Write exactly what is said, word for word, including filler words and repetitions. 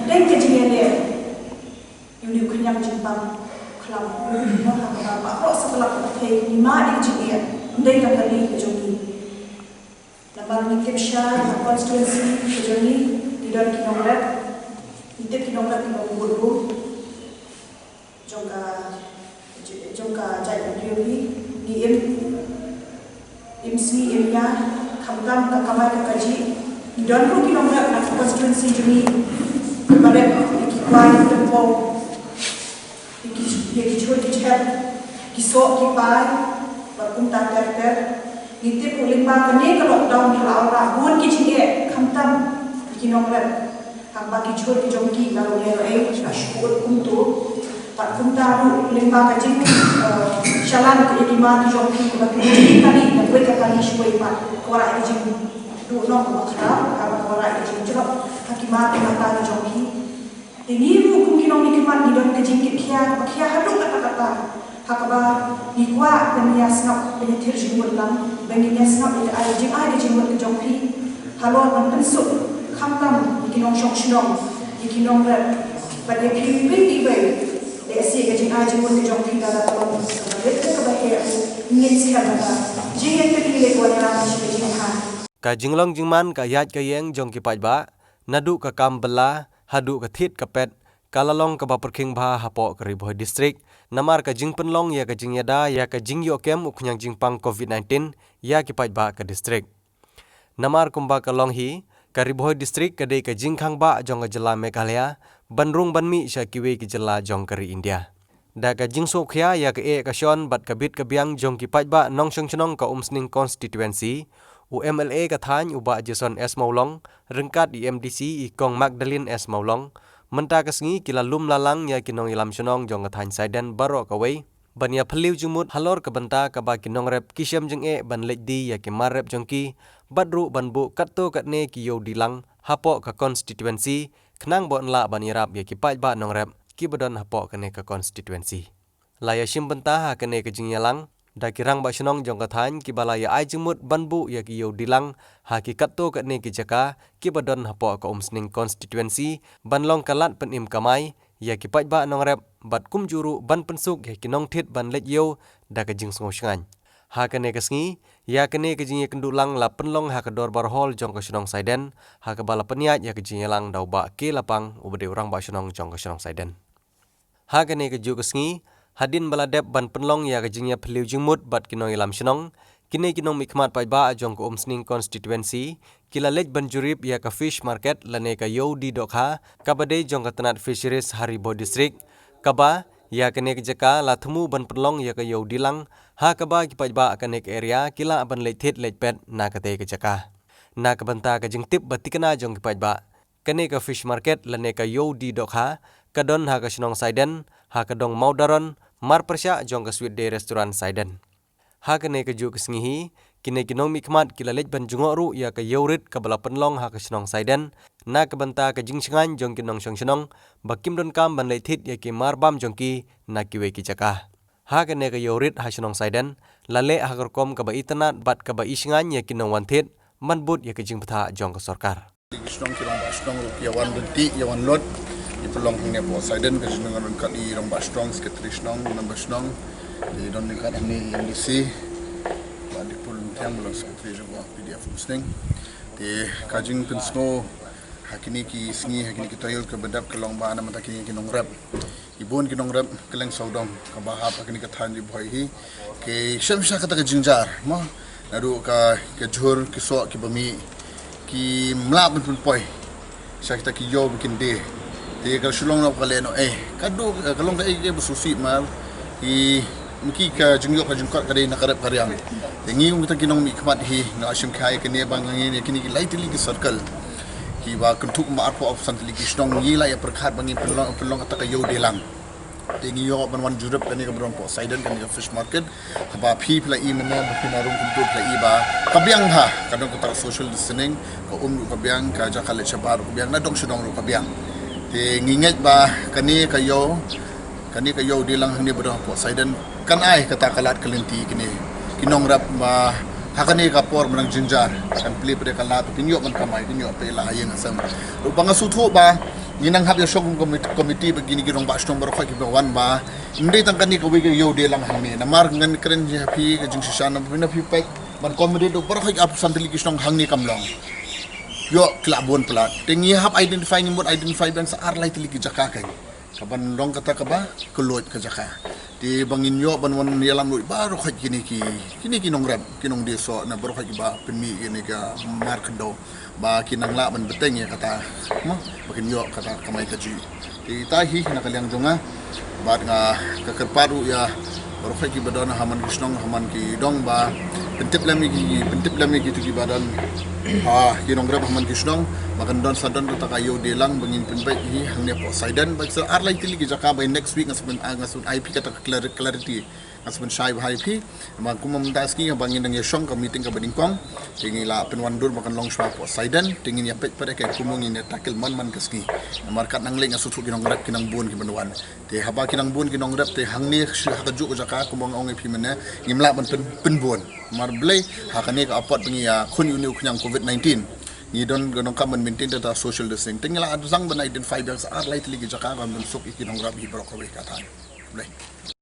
Dei ka jingeh ïa une u khñiang jingpang khlam. Mo ha kaba baroh sa ka lak ka pyrthei ngi mad ïa ka jingeh. Dei ka kali ka jong ngi. Namar ngi tip shai ha constituency ka jong ngi, ngi don ki nongrep. Ngi tip ki nongrep kiba bun bun. Jong ka, jong ka jaitbynriew hi, ngi im, im sngi im ïa, khamtam ka kamai ka kajih. Ngi don ruh ki nongrep na ka constituency jong ngi, kiba rep ïa ki kwai ki tympew, ïa ki, ïa ki jhur ki jhep, ki soh ki pai, bad kumta ter ter. Ngi tip ruh lyngba kane ka lockdown ki la wanrah bun ki jingeh, khamtam ïa ki nongrep. Haba ki jhur ki jong ki la rung ïa ei, la shu kut kumto. Bad kumta ruh lyngba ka jing, eh, shalan ka ïa ki mar ki jong ki, kaba ki jong ki kali, na kawei ka kali shuwei pat. Ka wanrah ka jingduh nong kaba khraw, kaba ka wanrah ka jingjrot ha ki mar ki mata ki jong ki. Te ngi ruh kum ki nongmihkhmat ngi don ka jingkitkhia kaba khia haduh katta katta. Ha kaba ngi kwah ban ïa sngap, ban ïa thir jingmut lang, ban ïa sngap ïa ka ai, jingai ka jingmut ka jong phi. Halor ban pynsuk khamtam ïa ki nongshong shnong, ïa ki nongrep, bad ïa phi iwei pa iwei. Lehse ka jingai jingmut ka jong phi ka la long kaba rit kaba heh, ngin sngap kata. Jingïatylli leh wan ïalam shi ka jingthan. Ka jinglong jingman, ka ïaid ka ïeng jong ki paidbah, naduh ka kam bylla haduh ka thied ka pet, ka la long kaba pyrkhing bha hapoh ka Ri Bhoi District, namar ka jingpynlong ïa ka jingïada ïa ka jingïoh kem u khñiang jingpang covid nineteen ïa ki paidbah ka district. Namar kumba ka long hi, ka Ri Bhoi District ka dei ka jingkhang bah jong ka jylla Meghalaya, ban rung ban mih sha kiwei ki jylla jong ka ri India. Da ka jingsngewkhia ïa ka eh ka shon bad ka bit ka biang jong ki paidbah nongshong shnong ka Umsning constituency, u M L A ka thaiñ u Bah Jason S Mawlong, ryngkat i M D C i Kong Magdalene S Mawlong, mynta ka sngi ki la lum la lang ïa ki nongïalam shnong jong ka thaiñ Saiden baroh kawei, ban ïa phylliew jingmut halor ka bynta kaba ki nongrep ki shem jingeh ban leit die ïa ki mar rep jong ki, bad ruh ban buh katto katne ki ïew die lang hapoh ka constituency, khnang ba yn lah ban ïarap ïa ki paidbah nongrep kiba don hapoh kane ka constituency. La ïa shim bynta ha kane ka jingïalang da ki rangbah shnong jong ka thaiñ kiba la ïa ai jingmut ban buh ïa ki ïew die lang ha ki katto katne ki jaka kiba don hapoh ka Umsning constituency, ban long ka lad pynim kamai ïa ki paidbah nongrep, bad kumjuh ruh ban pynsuk ïa ki nongthied ban leit ïew da ka jingsngew shngaiñ. Ha kane ka sngi, ïa kane ka jingïakynduh lang la pynlong ha ka Dorbar Hall jong ka shnong Saiden, ha kaba la pynïaid ïa ka jingïalang da u Bah K Lapang, uba dei u rangbah shnong jong ka shnong Saiden. Ha kane kajuh ka sngi, hadien ba la dep ban pynlong ïa ka jingïaphylliew jingmut bad ki nongïalam shnong, kine ki nongmihkhmat paidbah jong ka Umsning constituency ki la leit ban jurip ïa ka fish market lane ka ïew die dohkha kaba dei jong ka tnat Fisheries ha Ri Bhoi District, kaba ïa kane ka jaka la thmu ban pynlong ïa ka ïew die lang, ha kaba ki paidbah kane ka area ki lah ban leit thied leit pet na katei ka jaka. Na ka bynta ka jingtip ba thikna jong ki paidbah, kane ka fish market lane ka ïew die dohkha ka don ha ka shnong Saiden, ha ka dong Mawdaron, marpyrshah jong ka Sweet Day Restaurant Saiden. Ha kane kajuh ka sngi hi, kine ki nongmihkhmat ki la leit ban jngoh ruh ïa ka ïew rit kaba la pynlong ha ka shnong Saiden, na ka bynta ka jingshngaiñ jong ki nongshong shnong ba kim donkam ban leit thied ïa ki mar bam jong ki na kiwei ki jaka. Ha kane ka ïew rit ha shnong Saiden, la leh ha ka rukom kaba itynnad bad kaba ishngaiñ ïa ki nongwan thied, ban bud ïa ka jingbthah jong ka sorkar. Ki shnong, ki rangbah shnong ruh ki ïa wan lynti, ïa wan lut. Ngi pynlong hangne hapoh Saiden, ka shnong ryngkat i rangbah shnong, secretary shnong, i member shnong. Ngi don ryngkat hangne i M D C, Bah Dipul Thiang, ba long secretary jong ka P D F Umsning. Te ka jingpynsngew ha kine ki sngi, ha kine ki taïew kaba dep ka long ba na mynta kine ki nongrep, ki bun ki nongrep kylleng sawdong kaba hap ha kane ka thaiñ Ri Bhoi hi ki shem sha kata ka jingjia, mo, naduh ka, ka jhur, ki soh, kiba mih, kim lah ban pynpoi sha kita ki ïew ba kin die. Te ka shu long noh ka leh noh, eh, ka duh ka long kaei kaei ba sngewsih mar ki, ki ka jingïoh ka jingkot ka dei na ka rep ka riang. Te ngi kum kita ki nongmihkhmat hi, nga shim khia ïa kane ba nga ngeit ïa kine ki lai tylli ki circle kiba kynthup ma arphew arphew san tylli ki shnong, ngi la ïa pyrkhat ba ngin pynlong, pynlong kata ka ïew die lang. Te ngi ïoh ban wan jurip kane kaba don hapoh Saiden, kane ka fish market. Haba phi, phi la i mynne ba phin ïa rung kumto, phi la i ba ka biang bha, ka don kata ka social distancing, ka um ruh ka biang, ka jaka leit shabar ruh ka biang, na dong sha dong ruh ka biang. Te ngi ngeit ba kane ka ïew, kane ka ïew die lang hangne ba don hapoh Saiden kan ai kata ka lad ka lynti kine ki nongrep ba Kane ka por mynta jynjar kan plie pyrshah ka la kin ïoh ban kamai, kin ïoh pyrshah la ïing sem. Ruh ba nga sngewthuh ba ngi nang hap ïa shong komit-, komiti ba kine ki rangbah shnong baroh ki ba wan ba. Ym dei tang kane kawei ka ïoh dei lang hangne. Namar ngan kren ïa phi ka jingshisha na phi na phi peit ban komiti ruh baroh ki ap san tylli ki shnong hangne kam long. Ïoh ki la bun palat. Te ngi hap identify, ngi mut identify ban sa ar lai tylli ki jaka kan. Ka ban long kata kaba ka luid ka jaka. Te ba ngin ïoh ban wan ïalam luid baroh kine ki, kine ki nongrep, ki nongdie soh na baroh kiba pynmih kine ka mar khyndew ba kin nang lah ban bteng ïa kata, mo, ba kin ïoh kata kamai kajih. Te ita hi na ka liang jong nga bad nga ka kyrpad ruh ïa baroh kiba don ha man ki shnong, ha man ki dong ba pyntip lem ïa ki, pyntip lem ïa kitu kiba don ha ki nongrep ha man ki shnong ba kan don sa don kata ka ïoh dei lang ba ngin pynbeit hi hangne hapoh Saiden ba sa ar lai tylli ki jaka. By next week nga sa pyn, ah, nga sa pyn ai phi kata ka clar-, clarity, nga sa pynshai bha ïa phi. Ba kum mynta sngi ba ngin dang ïa shong ka meeting kaba nyngkong. Te ngi la pynwandur ba kan long shwa hapoh Saiden, te ngin ïa peit pat ïa kaei kumno ngin ïa tackle man man ka sngi. Namar katba nang leit nga sngewthuh ki nongrep kin nang bun kiban wan. Te haba kin nang bun ki nongrep te hangne shi ha kajuh ka jaka kumba nga ong ïa phi mynne ngim lah ban pyn, pynbun. Namar balei, ha kane ka apot ba ngi ïa khun ïa une u khñiang covid nineteen, ngi don, ngi donkam ban maintain da social distancing. Te ngi la zang ban identify ba sa ar lai tylli ki jaka ban pynsuk ïa ki nongrep hi baroh kawei ka thaiñ. Balei?